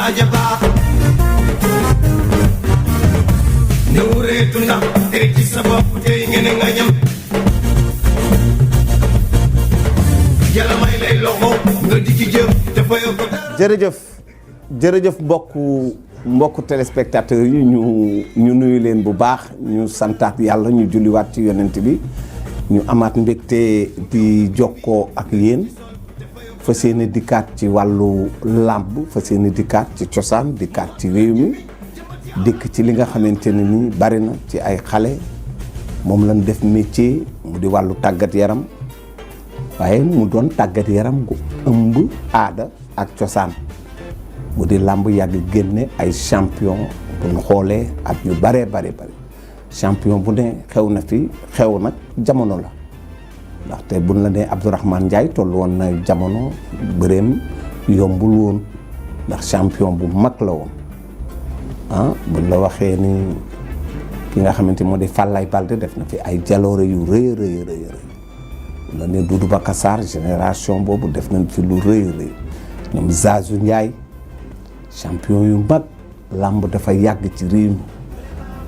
ajaba newreetu na tey ci sa bopp tey ngeen nga ñam yàlla may lay loxo nga di ci jëm dafa yokk jërëjëf mbokku téléspectateurs yi ñu nuyu leen bu baax ñu santaat yàlla ñu julliwaat ci yonent bi ñu amaat mbégte di jokkoo ak yéen fas yéene dikkaat ci wàllu làmb fas yéene dikkaat ci cosaan dikkaat ci réew mi dikk ci li nga xamante ne ni bari na ci ay xale moom lañ def métier mu di wàllu tàggat yaram waaye mu doon tàggat yaram gu ëmb aada ak cosaan mu di làmb yàgg génne ay champion bu ñu xoolee at yu bari champion bu ne xew na fi xew nag jamono la ndaxte buñ la nee Abdourahmane Ndiaye toll woon na jamono bëreem yombul woon ndax champion bu mag la woon buñ la waxee ni ki nga xamante moo di Falaye Baldé def na fi ay jaloore yu rëy buñ la nee Doudou Bakassar génération boobu def nañ fi lu rëy ñoom Zazu Ndiaye champion yu mag làmb dafa yàgg ci réew mi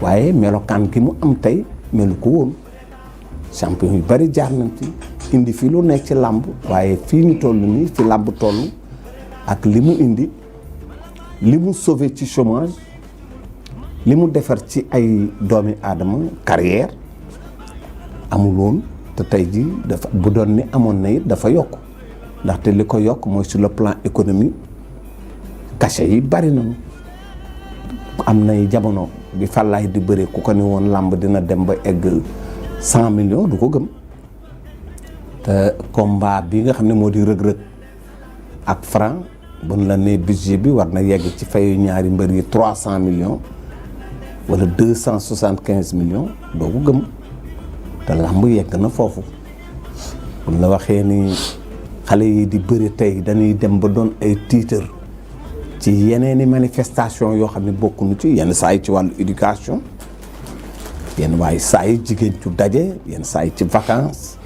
waaye melokaan gi mu am tey melu ko woon champion yu bari jaar nañ fi indi fi lu nekk ci làmb waaye fii ñu toll nii fi làmb toll ak li mu indi li mu sauvé ci chômage li mu defar ci ay doomi aadama carrière amul woon te tey ji dafa bu doon ni amoon na it dafa yokk ndaxte li ko yokk mooy sur le plan économique cachet yi bari nañu am nay jamono bi Falaye di bëre ku ko ni woon làmb dina dem ba egg 100 millions du ko gëm te combat bi nga xam ne moo di rëg-rëg ak Franc buñ la ne budget bi war na yegg ci fayu ñaari mbër yi 300 millions wala 275 millions doo ko gëm te làmb yegg na foofu buñ la waxee ni xale yi di bëri tey dañuy dem ba doon ay tiitër ci yeneeni manifestation yoo xam ne bokkuñu ci yenn saa yi ci wàllu éducation yenn waaye saa yi jigéen cu daje yenn saa yi ci vacances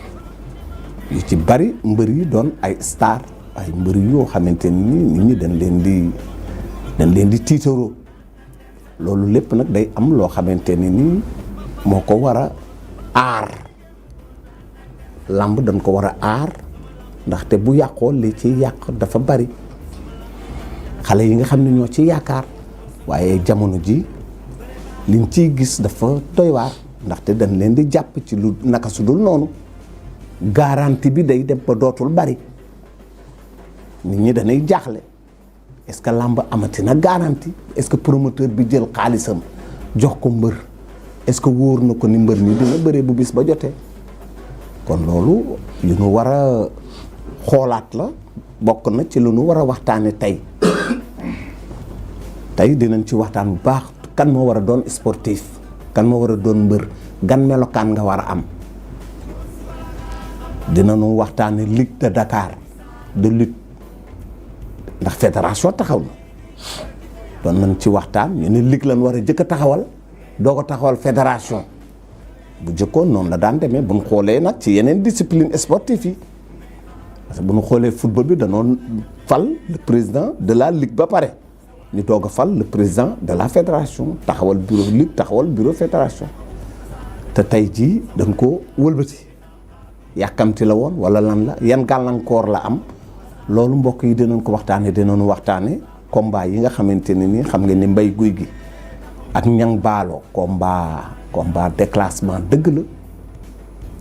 yu ci bari mbër yi doon ay star ay mbër yoo xamante ni nit ñi dañ leen di tiitaroo loolu lépp nag day am loo xamante ni nii moo ko war a aar làmb dañ ko war a aar ndaxte bu yàqoo li ci yàq dafa bari xale yi nga xam ne ñoo ci yaakaar waaye jamono ji liñ ciy gis dafa doy waar ndaxte dañ leen di jàpp ci lu naka su dul noonu garantie bi day dem ba dootul bari nit ñi dañuy jaaxle est-ce que làmb amati na garantie est-ce que promoteur bi jël xaalisam jox ko mbër est-ce que wóor na ko ni mbër mi dina bëree bu bis ba jotee kon loolu lu nu war a xoolaat la bokk na ci lu nu war a waxtaane tey dinañ ci waxtaan bu baax kan moo war a doon sportif kan moo war a doon mbër gan melokaan nga war a am dinañu waxtaane Ligue de Dakar de lutte ndax fédération taxaw na doon nañ ci waxtaan ñu ne ligue lañ war a jëkk a taxawal doo ko taxawal fédération bu jëkkoon noonu la daan demee bu ñu xoolee nag ci yeneen discipline sportive yi parce que bu ñu xoolee football bi danoon fal le président de la ligue ba pare ñu doog a fal le président de la fédération taxawal bureau ligue taxawal bureau fédération te tey jii dañ ko wëlbati yàkkamti la woon wala lan la yan gàllankoor la am loolu mbokk yi dinañ ko dinañu waxtaane combat yi nga xamante ne ni xam nga ni Mbaye Gouy Gui ak Niang Ballo combat déclassement dëgg la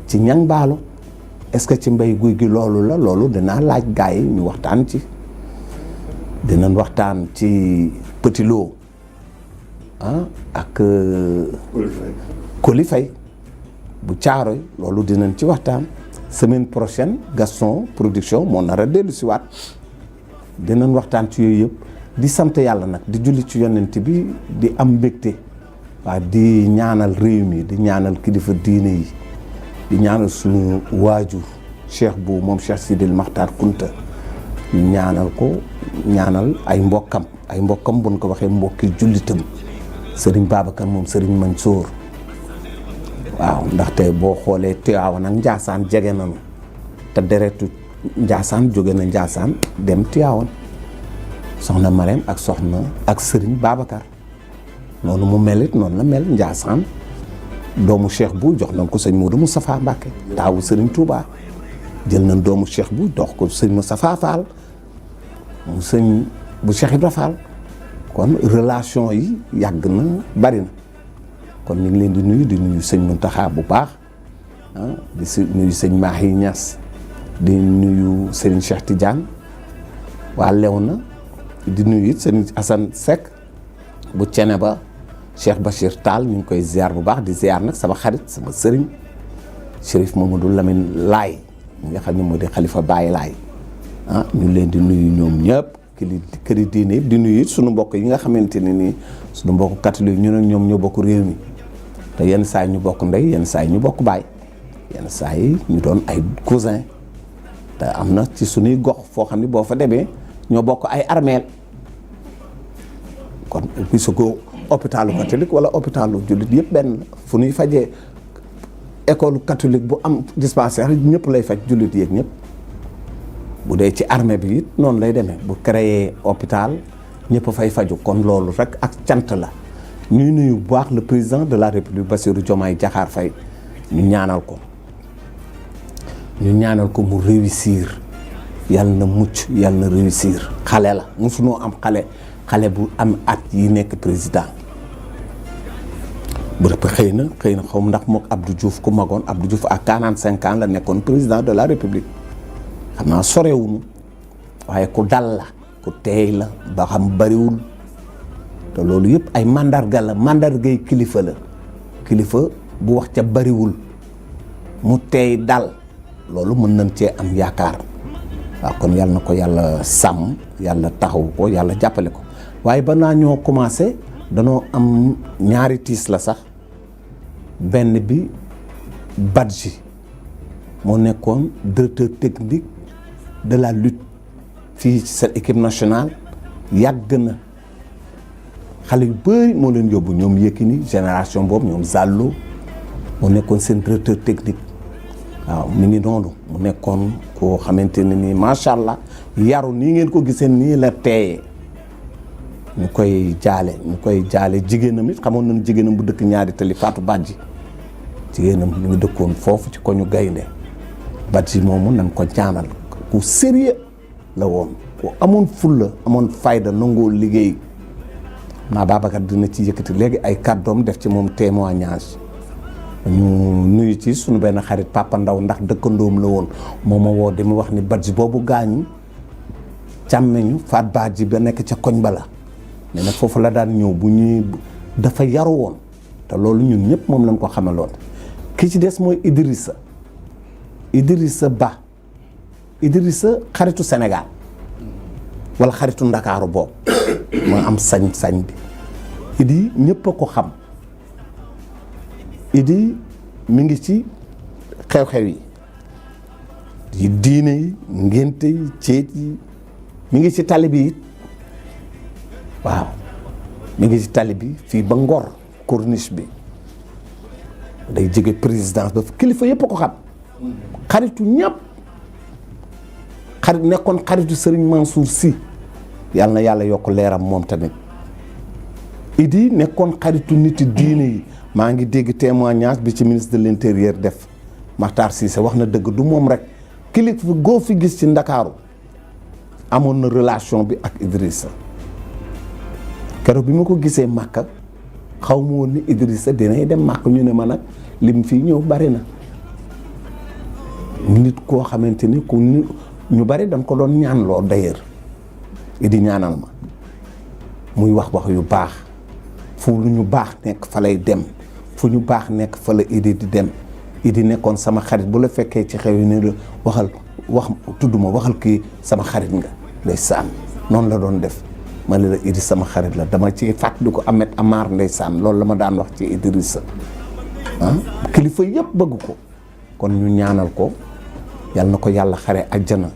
ci Niang Ballo est-ce que ci Mbaye Gouy Gui loolu dinaa laaj gars yi ñu waxtaan ci dinañ waxtaan ci Petit Lo ak Coly Faye bu Caaroy loolu dinañ ci waxtaan semaine prochaine Gaston Production moo nar a dellu si waat dinañ waxtaan ci yooyu yëpp di sant yàlla nag di julli ci yonent bi di am mbégte waa di ñaanal réew mi di ñaanal kilifa diine yi di ñaanal suñu waajur Cheikh bu moom Cheikh Sidil Makhtar Kunta ñu ñaanal ko ñaanal ay mbokkam buñ ko waxee mbokki jullitam Serigne Babacar moom Serigne Mansour waaw ndaxte boo xoolee Tivaouane ak Ndiassane jege nañu te deretu Ndiassane jóge na Ndiassane dem Tivaouane soxna Marème ak Serigne Babacar noonu mu mel it noonu la mel Ndiassane doomu Cheikh bu jox nañ ko sëñ Modou Moustapha Mbacké taawu Serigne Touba jël nañ doomu Cheikh bu dox ko sëñ Moustapha Fall mu sëñ bu Cheikh Ibra Fall kon relation yi yàgg na bari na kon ñu ngi leen di nuyu sëñ Mountakha bu baax di nuyu sëñ Mahi Niass di nuyu Serigne Cheikh Tidiane waa Léona di nuyu it sëñ Assane Seck bu cene ba Cheikh Bachir Tall ñu ngi koy ziar bu baax di ziar nag sama xarit sama sëriñ Chérif Mamadou Lamine Laye ñi nga xam ne moo di xalifa Baye Laye ñu leen di nuyu ñoom ñëpp këri diine yëpp di nuyu it suñu mbokk yi nga xamante ne nii suñu mbokk catholique ñu nag ñoom ñoo bokk réew mi te yenn saa yi ñu bokk ndey yenn saa yi ñu bokk baay yenn saa yi ñu doon ay cousin te am na ci suñuy gox foo xam ne boo fa demee ñoo bokk ay armeel kon gisu ko hôpitalu catholique wala hôpitalu jullit yëpp benn fu ñuy fajee école catholique bu am dispensaire ñëpp lay faj jullit yeeg ñëpp bu dee ci armée bi it noonu lay demee bu créé hôpital ñëpp fay faju kon loolu rek ak cant la ñuy nuyu bu baax le président de la république Bassirou Diomaye Diakhar Faye ñu ñaanal ko mu réussir yàlla na mucc yàlla na réussir xale la mosunoo am xale bu am at yi nekk président bu dëpp xëy na xaw ndax mook Abdou Diouf ku magoon Abdou Diouf à 45 ans la nekkoon président de la république xam naa sorewuñu waaye ku dal la ku teey la ba xam bariwul te loolu yëpp ay mandargay kilifa la kilifa bu wax ca bariwul mu teey dal loolu mën nañ cee am yaakaar waaw kon yàlla na ko yàlla sàmm yàlla taxaw ko yàlla jàppale ko waaye ba naa ñoo commencé danoo am ñaari tiis la sax benn bi Badji moo nekkoon directeur technique de la lutte fii ci seen équipe nationale yàgg na xale yu bëri moo leen yóbbu ñoom Yékini génération boobu ñoom Zallo moo nekkoon seen directeur technique waaw mi ngi noonu mu nekkoon koo xamante ne nii macha allah yaru nii ngeen ko gisee nii la teeyee ñu koy jaale jigéenam it xamoon nañu jigéenam bu dëkk ñaari tali Fatou Badji jigéenam ñu ngi dëkkoon foofu ci koñu gaynde Badji moomu nañ ko ñaanal ku sérieux la woon ku amoon fulla amoon fayda nangoo liggéey naa Babacar dina ci yëkkati léegi ay kàddoom def ci moom témoignage ñu nuyu ci suñu benn xarit Papa Ndaw ndax dëkkandoom la woon moom ma woo di mu wax ni Badji boobu gaañu càmmeñu Faat Badji ba nekk ca koñ ba la mais nag foofu la daan ñëw bu ñuy dafa yaru woon te loolu ñun ñëpp moom lañ ko xamaloon ki ci des mooy Idrissa Ba xaritu Sénégal wala xaritu Ndakaaru boobu moo am sañ-sañ bi Idi ñëpp a ko xam Idi mi ngi ci xew-xew yi diine yi ngénte yi céet yi mi ngi ci tali bi it waaw mi ngi ci tali bi fii ba Ngor corniche bi day jóge présidence ba kilifa yëpp a ko xam xaritu ñëpp nekkoon xaritu Serigne Mansour Sy yàlla na yàlla yokk leeram moom tamit Idi nekkoon xaritu niti diine yi maa ngi dégg témoignage bi ci ministre de l'intérieur def Makhtar Cissé wax na dëgg du moom rek kilifa goo fi gis ci Ndakaaru amoon na relation bi ak Idrissa keroog bi ma ko gisee Màkka xaw ma woon ni Idrissa dinay dem Màkka ñu ne ma nag lim fii ñëw bari na nit koo xamante ni ku ñu bari dañ ko doon ñaan loo d'ailleurs Idi ñaanal ma muy wax yu baax fu lu ñu baax nekk fa lay dem fu ñu baax nekk fa la Idi di dem Idi nekkoon sama xarit bu la fekkee ci xew yi ne la tudd ma waxal kii sama xarit nga ndeysaan noonu la doon def ma ne la Idi sama xarit la dama ci fàttali ko Ahmed Amar ndeysaan loolu la ma daan wax ci Idrissa kilifa yëpp bëgg ko kon ñu ñaanal ko yàlla na ko yàlla xare àjjana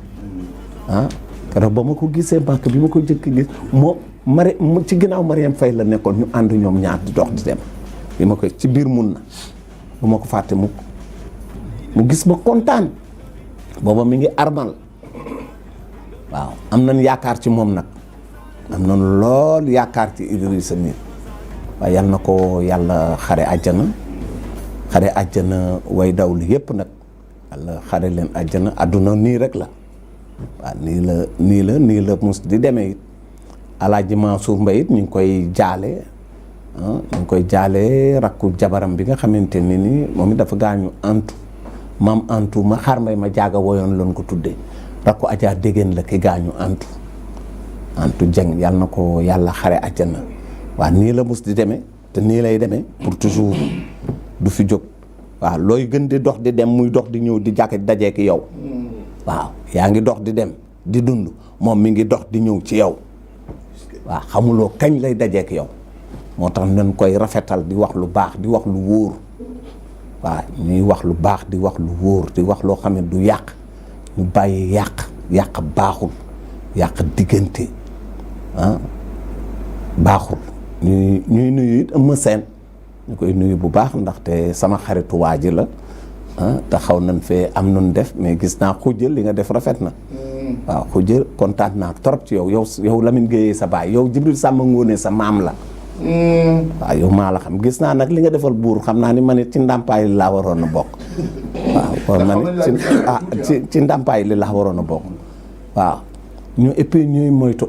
keroog ba ma ko gisee banque bi ma ko jëkk gis moom ci ginnaaw Mariam Faye la nekkoon ñu ànd ñoom ñaar di dox di dem bi ma ko ci biir mun na bu ma ko fàtte mu gis ma kontaan booba mi ngi armal waaw am nañ yaakaar ci moom nag am nañu lool yaakaar ci Idrissa mi waaye yal na ko yàlla xare àjjana way dawlu yépp nag yàlla xare leen àjjana. àdduna nii rek la waaw nii la mus di demee it. Alaaji Mansour Mbaye it ñu ngi koy jaale rakku jabaram bi nga xamante ni moom it dafa gaañu antu maam antu ma xaar mbay ma jaaga woyoon lañ ko tuddee rakku Adja déggéen la ki gaañu antu jeng yàlla na ko yàlla xare àjjana. waaw nii la mus di demee te nii lay demee pour toujours du fi jóg. waaw looy gën di dox di dem muy dox di ñëw di jàkk dajeeki yow. waaw yaa ngi dox di dem di dund moom mi ngi dox di ñëw ci yow. waaw xamuloo kañ lay dajeek yow moo tax nañ koy rafetal di wax lu baax di wax lu wóor. waaw ñuy wax lu baax di wax lu wóor di wax loo xam ne du yàq ñu bàyyi yàq baaxul yàq diggante baaxul. ñuy nuyu it Eumeu Sène ñu koy nuyu bu baax ndaxte sama xaritu waa ji la te xaw nañ fee am nun def mais gis naa xujjal li nga def rafet na. waaw xujjal kontaan naa trop ci yow Lamine Gueye sa baay yow Jibril Samba Ngoone sa maam la. waaw yow maa la xam gis naa nag li nga defal buur xam naa ni man it ci ndàmpaay li laa waroon a bokk. waaw man it ci ndàmpaay li laa waroon a bokk. waaw ñu et puis ñooy moytu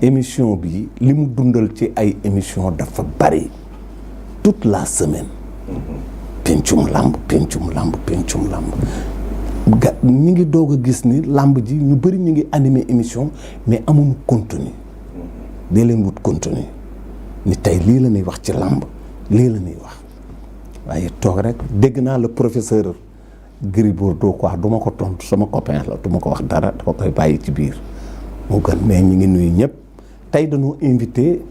émission bi li mu dundal ci ay émission dafa bari toute la semaine. pencum làmb ñi ngi doog a gis ni làmb ji ñu bëri ñu ngi animé émission mais amuñu contenu. dee leen wut contenu ni tey lii la ñuy wax ci làmb lii la ñuy wax waaye toog rek dégg naa le professeur Gris Bordeaux quoi du ma ko tontu sama copain la du ma ko wax dara dama koy bàyyi ci biir moo gën mais ñi ngi nuyu ñëpp. tey dañoo invité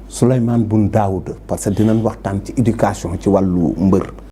Souleymane Boun Daouda parce que dinañ waxtaan ci éducation ci wàllu mbër.